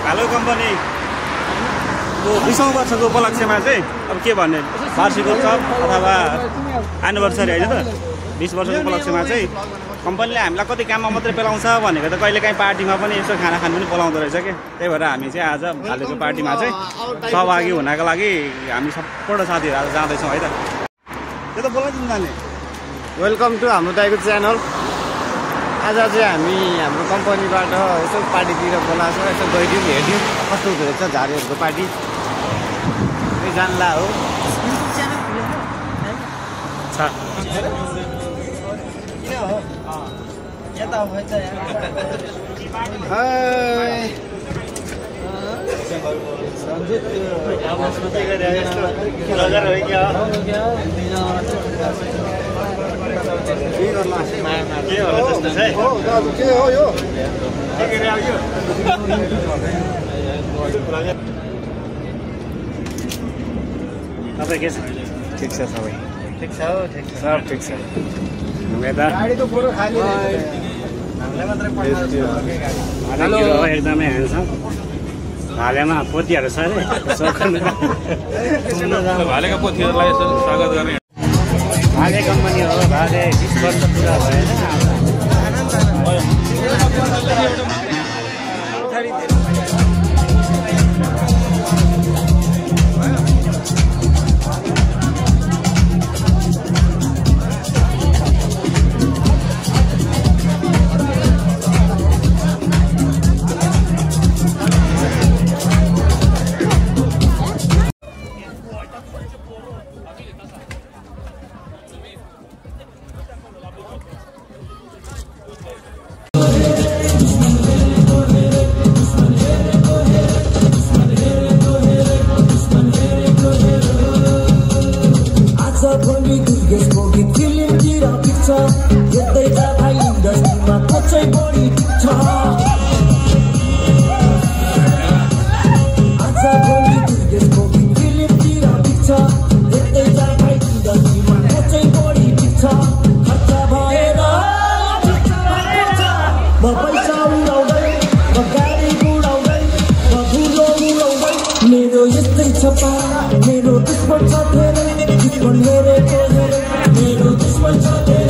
भालु कम्पनी को 20औं वर्षको उपलक्ष्यमा चाहिँ अब के भन्ने वार्षिकोत्सव अथवा एनिभर्सरी होइन त 20 वर्षको उपलक्ष्यमा चाहिँ कम्पनीले हामीलाई कति काममा मात्रै बोलाउँछ भनेको त कहिलेकाहीँ पार्टीमा पनि यसो खाना खानु पनि बोलाउँदो रहेछ के त्यही भएर हामी चाहिँ आज भालुको पार्टीमा चाहिँ सहभागी हुनको लागि हामी सम्पूर्ण साथीहरू आज जाँदैछौँ है त त्यो त बोलाउँछ नि वेलकम टु हाम्रो दाइको च्यानल। आज चाहिँ हामी हाम्रो कम्पनीबाट यसो पार्टीतिर बोलाएको छौँ, यसो गइदिउँ हेरिदिउँ कस्तो हुँदो रहेछ झारीहरूको पार्टी जानला हो। तपाईँ के छ? ठिक छ सबै ठिक छ हो? ठिक छ सब ठिक छ। एकदमै ह्यान्डसम भालेमा पोतीहरू छ अरे भालेका पोथीहरूलाई स्वागत गर्ने भाले कम्पनी हो। भाले 20 वर्ष पुरा भएन मेरो दुश्मन छ धेरै दुश्मन हेरेको हेरे मेरो दुश्मन छ धेरै